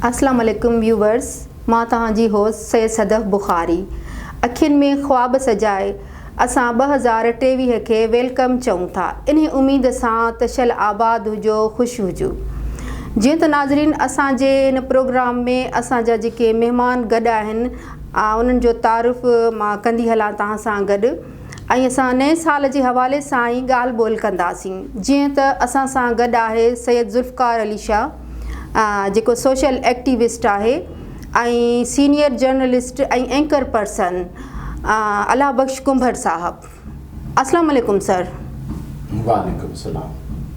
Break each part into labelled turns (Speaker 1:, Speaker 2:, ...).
Speaker 1: اسلام عليڪم ويوورس مان توهان جي هوسٽ سيد صدف بخاري اکين ۾ خواب سجائي اسان 2023 کي welcome چئون ٿا انهي اميد سان ته شل آباد هجو خوش هجو جيئن ته ناظرين اسان جي هن پروگرام ۾ اسان جا جيڪي مهمان گڏ آهن انهن جو تعارف مان ڪندي هلان توهان سان گڏ ۽ اسان نئين سال جي حوالي سان ئي ڳالهه ٻولهه ڪنداسين جيئن ته اسان سان گڏ آهي سيد ذوالفقار علي شاهه جيڪو سوشل ايڪٽيوسٽ آهي ۽ senior journalist ۽ anchor person Allah Bakhsh Kumbhar صاحب اسلام عليڪم سر.
Speaker 2: وعليڪم السلام.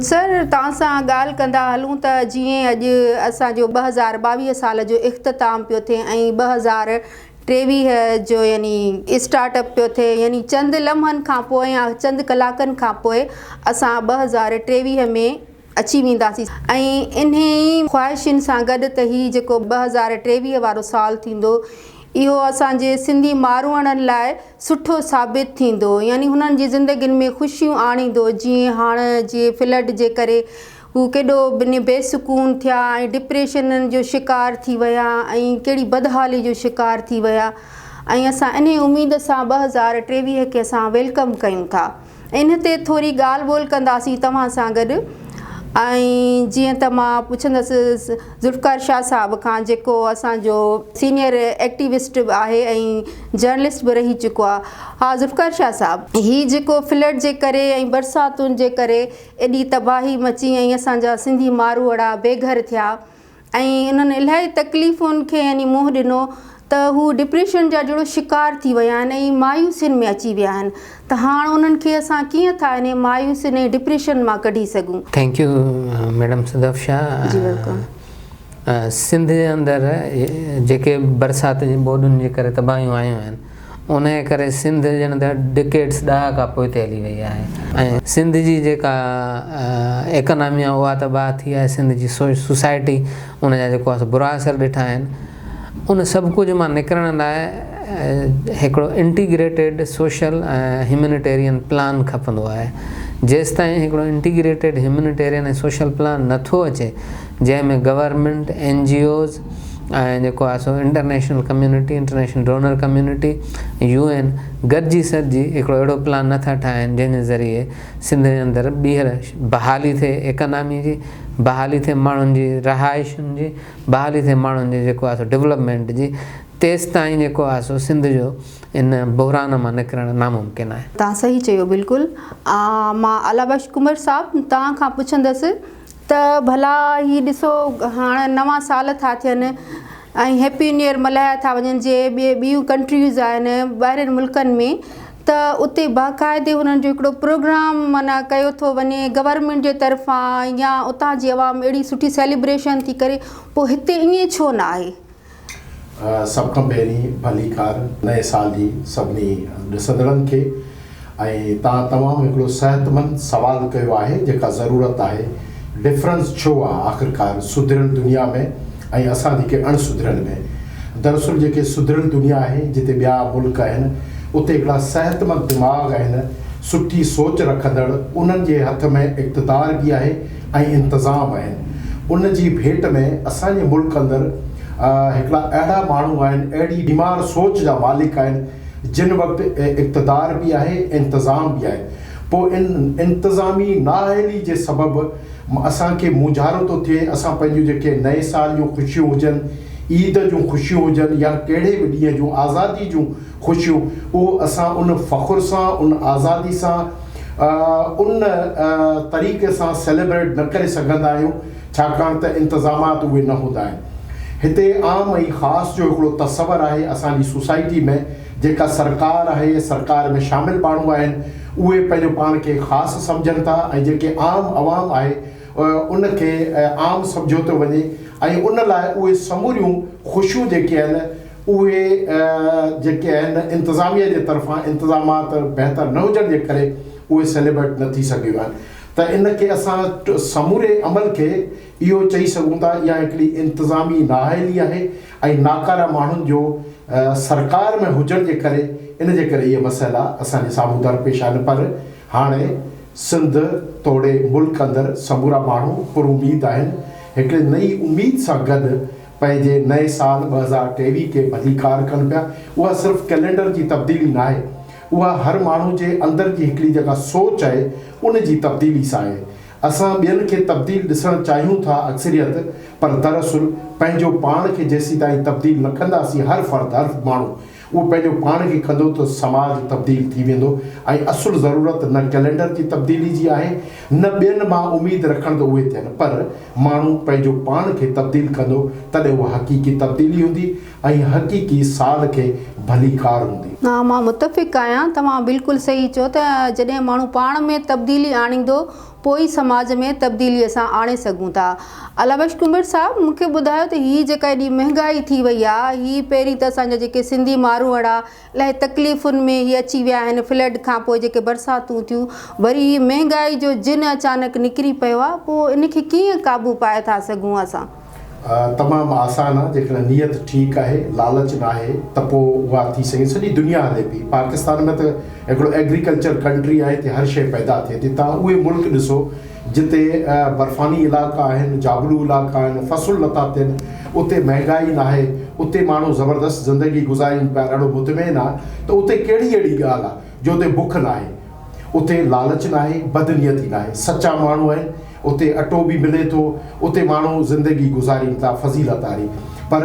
Speaker 1: سر توهان سان ڳالهه ڪندا هلون ته جيئن اڄ اسان جو 2022 سال جو اختتام پيو ٿئي ۽ 2023 جو يعني اسٽارٽ اپ پيو ٿئي يعني چند لمحن کان پوء يا چند ڪلاڪن کان پوء اسان 2023 ۾ اچي وينداسين ۽ انهي ئي خواهشن سان گڏ ته هي جيڪو 2023 وارو سال ٿيندو اهو اسان جي سنڌي ماروئڙن لاء سٺو ثابت ٿيندو يعني هنن جي زندگين ۾ خوشيون آڻيندو جيئن هاڻ جي فلڊ جي ڪري هو ڪيڏو بنهه بي سڪون ٿيا ۽ ڊپريشنن جو شڪار ٿي ويا ۽ ڪهڙي بدحالي جو شڪار ٿي ويا ۽ اسان انهي اميد سان 2023 کي اسان welcome ڪيون ٿا ان تي ٿوري ڳالهه ٻولهه ڪنداسين توهان سان گڏ ۽ جيئن ته مان پڇندس ذوالفقار شاهه صاحب کان جيڪو اسان جو سينيئر ايڪٽيوسٽ به آهي ۽ جرنلسٽ به رهي چڪو آهي ها ذوالفقار شاهه صاحب هي جيڪو فلڊ جي ڪري ۽ برساتن جي ڪري ايڏي تباهي مچي ۽ اسان جا سنڌي ماروئڙا بي گهر ٿيا ۽ انهن الاهي تڪليفن کي يعني منهن ڏنو ته هو ڊپريشن جا جهڙو شڪار ٿي ويا آهن ۽ مايوسين ۾ اچي ويا آهن ته هاڻ انهن کي اسان ڪيئن ٿا انهي مايوسين ۽ ڊپريشن مان ڪڍي سگهون.
Speaker 3: Thank you madam Sadaf
Speaker 1: Shah. جي welcome.
Speaker 3: Sindh جي اندر جيڪي برسات جي ٻوڏن جي ڪري تباهيون آيون آهن انهيء ڪري سنڌ ڄڻ ته ڊڪيڊس ڏهاڪا پوئتي هلي وئي آهي ۽ سنڌ جي جيڪا ايڪانامي آهي اها تباهه ٿي آهي سنڌ جي سوسائٽي ان جا جيڪو آهي سو برا اثر ڏٺا آهن ان سڀ ڪجهه مان نڪرڻ لاء هڪڙو انٽيگريٽيڊ سوشل ۽ هيومينيٽيرين پلان کپندو آهي جيستائين هڪڙو انٽيگريٽيڊ هيومينيٽيرين ۽ سوشل پلان نٿو اچي جنهن ۾ گورنمينٽ، اين جي اوز ۽ جيڪو آهي سو international community, international donor community, U N گڏجي سڏجي هڪڙو اهڙو پلان نه ٿا ٺاهين جنهن جي ذريعي سنڌ جي اندر ٻيهر بحالي ٿئي ايڪانامي جي، بحالي ٿئي ماڻهن جي رهائشن جي، بحالي ٿئي ماڻهن جي جيڪو آهي سو ڊولپمينٽ جي تيستائين جيڪو آهي سو سنڌ جو ان بحران مان نڪرڻ ناممڪن آهي.
Speaker 1: توهان صحيح چيو بلڪل مان الله بخش ڪنڀر صاحب توهان کان پڇندس ته ڀلا هي ڏسو هاڻ نوان سال ٿا ٿين ۽ هيپي نيو ايئر ملهايا ٿا وڃن جي ٻي ٻيون ڪنٽريز آهن ٻاهرين ملڪن ۾ ته اتي باقاعدي هنن جو هڪڙو پروگرام معنيٰ ڪيو ٿو وڃي گورنمينٽ جي طرفان يا اتان جي عوام اهڙي سٺي سيليبريشن ٿي ڪري پوء هتي ائين ڇو نه آهي؟
Speaker 2: سڀ کان پهرين ڀليڪار نئين سال جي سڀني ڏسندڙن کي ۽ توهان تمام هڪڙو صحتمند سوال ڪيو آهي جيڪا ضرورت آهي ڊفرنس ڇو آ آخرڪار سڌريل دنيا ۾ ۽ اسان جيڪي اڻ سڌريل ۾ دراصل جيڪي سڌريل دنيا آهي جتي ٻيا ملڪ آهن اتي هڪڙا صحتمند دماغ آهن سٺي سوچ رکندڙ انهن جي هٿ ۾ اقتدار به آهي ۽ انتظام آهن ان جي ڀيٽ ۾ اسان جي ملڪ اندر هڪڙا اهڙا ماڻهو آهن اهڙي بيمار سوچ جا مالڪ آهن جن وٽ اقتدار به آهي انتظام به آهي پوء ان انتظامي نااهلي جي سبب اسان کي مونجهارو ٿو ٿئي اسان پنهنجون جيڪي نئين سال جون خوشيون هجن عيد جون خوشيون هجن يا ڪهڙي به ڏينهن جون آزادي جون خوشيون اهو اسان ان فخر سان ان آزادي سان ان طريقي سان سيليبريٽ نه ڪري سگهندا آهيون ڇاڪاڻ ته انتظامات اهي نه هوندا آهن. هتي عام ۽ خاص جو هڪڙو تصور آهي اسان جي سوسائٽي ۾ جيڪا سرڪار آهي سرڪار ۾ شامل ماڻهو آهن اهي پنهنجو پاڻ کي خاص سمجهن ٿا ۽ جيڪي عام عوام آهي ان کي عام سمجهيو ٿو وڃي ۽ ان لاء اهي سموريون خوشيون جيڪي آهن اهي جيڪي آهن انتظاميه جي طرفان انتظامات بهتر نه هجڻ جي ڪري اهي سيليبريٽ نه ٿي سگهيون آهن ته ان کي اسان سموري عمل کي اهو چئي سگهون ٿا اها هڪڙي انتظامي نااهلي آهي ۽ ناڪاره ماڻهن جو سرڪار ۾ هجڻ جي ڪري ان جي ڪري اهي مسئلا اسان جي سامهون درپيش آهن پر هاڻي سنڌ توڙي ملڪ اندر سمورا ماڻهو پراميد آهن هڪڙي نئين اميد سان گڏ پنهنجي نئين سال 2023 کي ڀليڪار ڪن پيا. اها صرف ڪئلينڊر جي تبديلي ناهي، اها هر ماڻهو جي اندر جي هڪڙي جيڪا سوچ آهي، ان جي تبديلي سان آهي. اسان ٻين کي تبديل ڏسڻ چاهيون ٿا اڪثريت، پر دراصل پنهنجو پاڻ کي جيسيتائين تبديل نه ڪنداسين، هر فرد، هر ماڻهو اهو پنهنجو پاڻ کي ڪندو ته سماج تبديل ٿي ويندو ۽ اصل ضرورت نه ڪئلينڊر جي تبديلي جي آهي نه ٻين مان اميد رکڻ ته اهي ٿين پر ماڻهو پنهنجو پاڻ کي تبديل ڪندو تڏهن اها حقيقي تبديلي هوندي ۽ حقيقي سال کي ڀليڪار هوندي.
Speaker 1: ها مان متفق آهيان توهان بلڪل صحيح چيو ته جڏهن ماڻهو پاڻ ۾ تبديلي آڻيندو پوء ئي سماج ۾ تبديلي اسان آڻي سگهون ٿا. الله بخش ڪنڀر صاحب مون کي ٻڌايو ته هي جيڪا ايڏي مهنگائي ٿي وئي آ هي پهرين ته اسان جا جيڪي سنڌي ماروئڙا الاهي تڪليفن ۾ هي اچي ويا آهن فلڊ کان پوء جيڪي برساتون ٿيون وري هي مهنگائي جو جن اچانڪ نڪري پيو آ پوء ان کي ڪيئن قابو پائي ٿا سگهون اسان.
Speaker 2: تمام آسان آ جيڪڏهن نيت ٺيڪ آهي لالچ ناهي ته پوء اها ٿي سگهي سڄي دنيا هلي پئي پاڪستان ۾ ته هڪڙو ايگريڪلچر ڪنٽري آهي هتي هر شيء پيدا ٿئي ٿي توهان اهي ملڪ ڏسو جتي برفاني علائقا آهن جابلو علائقا آهن فصل نٿا ٿين اتي مهنگائي ناهي اتي ماڻهو زبردست زندگي گذارين پيا ڏاڍو مطمئن آ ته اتي ڪهڙي اهڙي ڳالهه آ جو اتي بک ناهي اتي لالچ ناهي بدنيتي ناهي سچا ماڻهو آهن اتي اٽو به ملي ٿو، اتي ماڻهو زندگي گذارين ٿا فضيلت واري. پر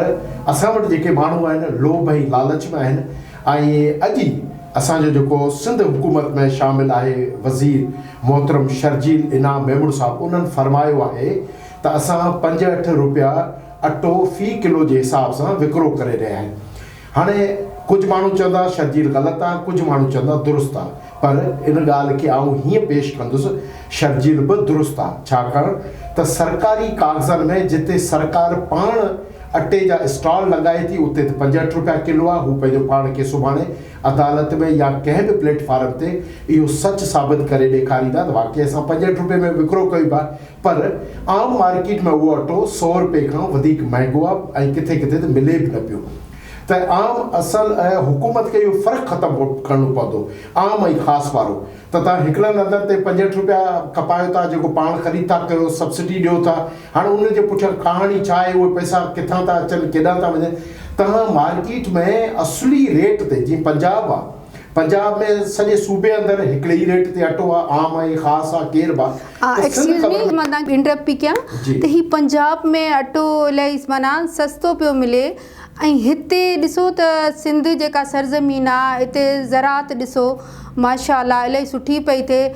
Speaker 2: اسان وٽ جيڪي ماڻهو آهن لوڀ ۽ لالچ ۾ آهن ۽ اڄ ئي اسان جو جيڪو سنڌ حڪومت ۾ شامل آهي وزير محترم شرجيل انعام ميمڻ صاحب انهن فرمايو آهي ته اسان 5 8 روپيا اٽو في ڪلو جي حساب سان وڪرو ڪري رهيا آهيون. هاڻي ڪجهه ماڻهو چوندا شرجيل غلط آ، ڪجهه ماڻهو چوندا درست آ، پر ان ڳالهه کي آئون هيئن پيش ڪندس، شرجيل به درست آ، ڇاڪاڻ ته سرڪاري ڪاغذن ۾ جتي سرڪار پاڻ اٽي جا اسٽال لڳائي ٿي اتي ته 65 روپيا ڪلو آ، هو پنهنجو پاڻ کي سڀاڻي عدالت ۾ يا ڪنهن به پليٽ فارم تي اهو سچ ثابت ڪري ڏيکاريندا ته واقعي اسان 65 روپئي ۾ وڪرو ڪيون پيا، پر عام مارڪيٽ ۾ اهو اٽو سئو روپئي کان وڌيڪ مهنگو آ ۽ ڪٿي ڪٿي ته ملي به نه پيو ته عام اصل حڪومت کي اهو فرق ختم ڪرڻو پوندو عام ۽ خاص وارو ته توهان هڪڙن هنڌن تي 65 روپيا کپايو ٿا جيڪو پاڻ خريد ٿا ڪيو سبسڊي ڏيو ٿا هاڻي ان جي پٺيان ڪهاڻي ڇا آهي اهي پئسا ڪٿان ٿا اچن ڪيڏانهن ٿا وڃن توهان مارڪيٽ ۾ اصلي ريٽ تي جيئن پنجاب آ پنجاب ۾ سڄي صوبي اندر هڪڙي ئي ريٽ تي اٽو آ، عام ۽ خاص آ، ڪير به آ ته سنڌ
Speaker 1: ايڪسڪيوز
Speaker 2: خبر
Speaker 1: مي مان توهان کي انٽرپٽ پئي ڪيان
Speaker 2: جي.
Speaker 1: ته هي پنجاب ۾ اٽو الاهي معنيٰ سستو پيو ملي ۽ هتي ڏسو ته سنڌ جيڪا سرزمين آ هتي زراعت ڏسو ماشاء الله الاهي سٺي پئي ٿئي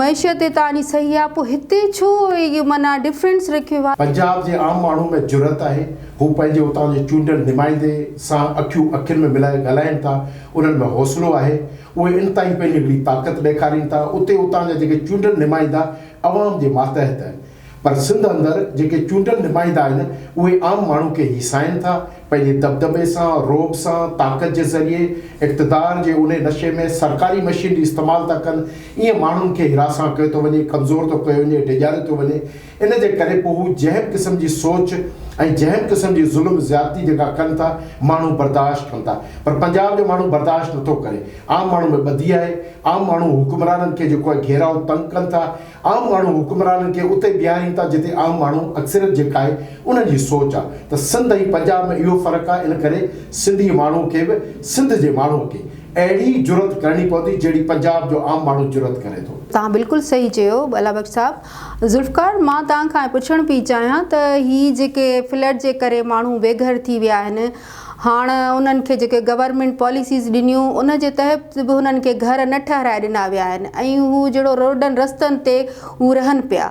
Speaker 1: معيشت هتان جي صحيح آ پوء هتي ڇو اهو معنيٰ ڊفرنس رکيو ويو آ.
Speaker 2: پنجاب جي عام ماڻهو ۾ جرئت آهي، هو پنهنجي اتان جي چونڊيل نمائندي سان اکيون اکين ۾ ملائي ڳالهائين ٿا، انهن ۾ حوصلو آهي، اهي ان تائين پنهنجي هڪڙي طاقت ڏيکارين ٿا، اتي اتان جا جيڪي چونڊيل نمائندا عوام جي ماتحت آهن. پر سنڌ اندر جيڪي چونڊيل نمائندا آهن، اهي عام ماڻهو کي هيسائين ٿا، پنهنجي دٻدٻي سان، رعب سان، طاقت جي ذريعي، اقتدار جي انهي نشي ۾ سرڪاري مشينري استعمال ٿا ڪن، ائين ماڻهن کي هراسان ڪيو ٿو وڃي، ڪمزور ٿو ڪيو وڃي، ڊيڄاريو ٿو وڃي، ان جي ڪري پوء هو جنهن به قسم جي سوچ ۽ جنهن به قسم جي ظلم زيادتي جيڪا ڪن ٿا، ماڻهو برداشت ڪن ٿا. پر پنجاب جو ماڻهو برداشت نٿو ڪري. عام ماڻهو ۾ ٻڌي آهي. عام ماڻهو حڪمرانن کي جيڪو آهي گهيراء تنگ ڪن ٿا. عام ماڻهو حڪمرانن کي اتي بيهارين ٿا جتي عام ماڻهو اڪثريت جيڪا آهي انهن جي سوچ آهي ته سنڌ ۽ پنجاب ۾ اهو فرق آهي ان ڪري سنڌي ماڻهو کي به سنڌ جي ماڻهو کي اهڙي جرئت ڪرڻي پوندي جهڙي پنجاب جو عام ماڻهو جرئت ڪري ٿو.
Speaker 1: توهان بلڪل صحيح چيو الله بخش صاحب. ذوالفقار مان توهان کان پڇڻ پئي چاهيان ته هي جيڪي فلڊ جي ڪري ماڻهو بي گهر ٿي ويا آهن هاڻ انهن کي جيڪي گورنمينٽ پاليسيز ڏنيون ان جي تحت به انهن کي گهر نه ٺهرائي ڏنا ويا آهن ۽ هو جهڙو روڊن رستن تي هو رهن پيا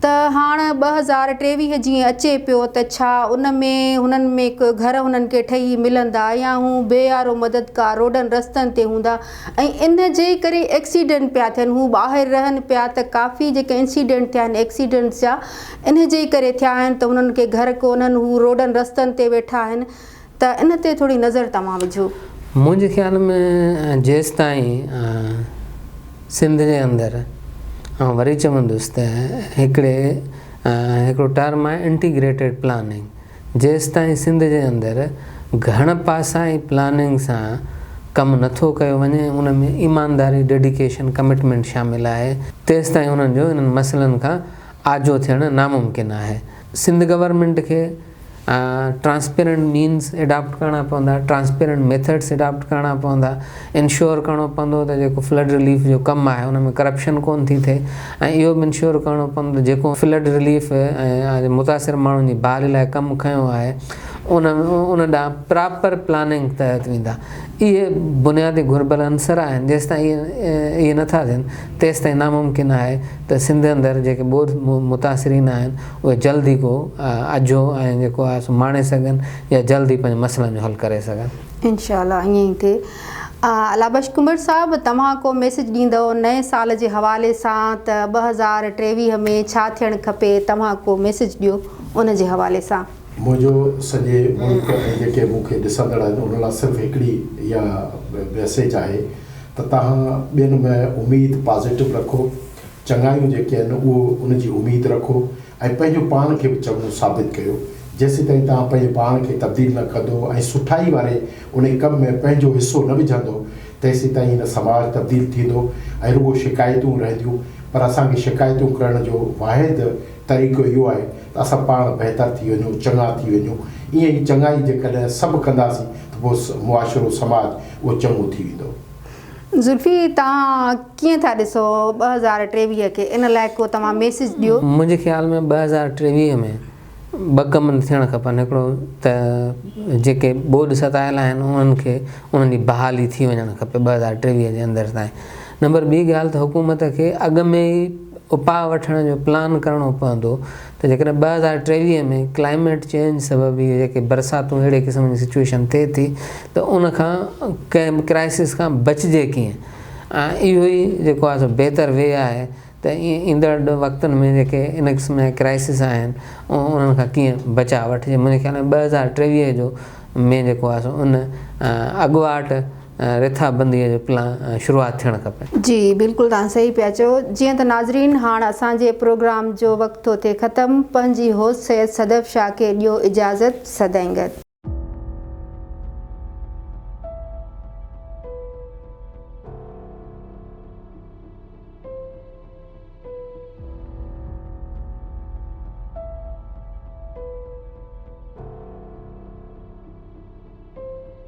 Speaker 1: ته هاڻ 2023 جيئن اچي پيو ته ڇا ان ۾ هنن ۾ ڪو گهر هنن کي ٺهي ملندا يا هو بي يارو مددگار روڊن رستن تي هوندا ۽ ان جي ڪري ايڪسيڊنٽ پيا ٿين هو ٻاهر رهن پيا ته ڪافي جيڪي انسيڊنٽ ٿيا آهن ايڪسيڊنٽس جا ان جي ڪري ٿيا آهن ته هنن کي گهر ڪونهن هو روڊن رستن تي ويٺا آهن ته ان تي ٿوري نظر توهان وجهو.
Speaker 3: منهنجي خيال ۾ جيستائين سنڌ جي اندر آئون وري چوندس ته هڪڙي هڪڙو ٽرم آهي انٽيگريٽيڊ پلاننگ جيستائين سنڌ جي اندر گهڻ پاسائي پلاننگ سان ڪم نٿو ڪيو وڃي ان ۾ ايمانداري ڊيڊيڪيشن ڪمٽمينٽ شامل آهي تيستائين انهن جو انهن مسئلن کان آجو ٿيڻ ناممڪن آهي. سنڌ گورنمينٽ کي ٽرانسپيرنٽ مينز اڊاپٽ ڪرڻا پوندا، ٽرانسپيرنٽ ميٿڊس اڊاپٽ ڪرڻا پوندا، انشور ڪرڻو پوندو ته جيڪو فلڊ رليف جو ڪم آهي ان ۾ ڪرپشن ڪونه ٿي ٿئي ۽ اهو به انشور ڪرڻو پوندو ته جيڪو فلڊ رليف ۽ متاثر ماڻهن جي بحالي لاء ڪم کنيو آهي ان ان ڏانهن پراپر پلاننگ تحت ويندا. اهي بنيادي گهربل عنصر آهن جيستائين اهي نٿا ٿين تيستائين ناممڪن آهي ته سنڌ اندر جيڪي ٻوڏ متاثرين آهن اهي جلد ئي ڪو اجهو ۽ جيڪو آهي سو ماڻي سگهن يا جلد ئي پنهنجي مسئلن جو حل ڪري سگهن.
Speaker 1: انشاء الله ائين ئي ٿئي. الله بخش ڪنڀر صاحب توهان ڪو ميسيج ڏيندؤ نئين سال جي حوالي سان ته 2023 ۾ ڇا ٿيڻ کپي توهان ڪو ميسيج ڏيو ان جي حوالي سان.
Speaker 2: منهنجو سڄي ملڪ ۽ جيڪي مون کي ڏسندڙ آهن انهن لاء صرف هڪڙي اها ميسيج آهي ته توهان ٻين ۾ اميد پازيٽو رکو چڱايون جيڪي آهن اهو ان جي اميد رکو ۽ پنهنجو پاڻ کي به چڱو ثابت ڪيو جيسيتائين توهان پنهنجي پاڻ کي تبديل نه ڪندو ۽ سٺائي واري انهي ڪم ۾ پنهنجو حصو نه وجهندو تيسيتائين نه سماج تبديل ٿيندو ۽ رڳو شڪايتون رهنديون پر اسان کي شڪايتون ڪرڻ جو واحد طريقو اهو آهي ته اسان پاڻ بهتر ٿي وڃون چڱا ٿي وڃون ائين ئي چڱائي جيڪڏهن سڀ ڪنداسين ته پوء معاشرو سماج اهو چڱو ٿي ويندو.
Speaker 1: زلفي توهان ڪيئن ٿا ڏسو 2023 کي ان لاء ڪو توهان ميسيج ڏيو.
Speaker 3: منهنجي خيال ۾ 2023 ۾ ٻه ڪم ٿيڻ کپن هڪڙو ته جيڪي ٻوڏ ستايل آهن انهن کي انهن جي بحالي ٿي وڃڻ کپي 2023 جي اندر تائين نمبر ٻي ڳالهه ته حڪومت کي اڳ ۾ ئي اپاء وٺڻ جو پلان ڪرڻو پوندو ته جيڪڏهن 2023 ۾ ڪلائميٽ چينج سبب اهي جيڪي برساتون اهڙي قسم جي سچوئيشن ٿئي ٿي ته ان کان ڪنهن به ڪرائسس کان بچجي ڪيئن ۽ اهو ئي جيڪو آهي سو بهتر وي آهي ته ايندڙ وقتن ۾ جيڪي ان قسم جا ڪرائسس آهن انهن کان ڪيئن بچاء وٺجي منهنجي خيال ۾ 2023 جو ۾ جيڪو آهي سو ان اڳواٽ رٿابنديء جو پلان شروعات ٿيڻ کپي.
Speaker 1: جي بلڪل توهان صحيح پيا چئو جيئن ته ناظرين هاڻ اسان جي پروگرام جو وقت ٿو ٿئي ختم پنهنجي هوسٽ سيد صدف شاهه کي ڏيو اجازت سدائين گڏ.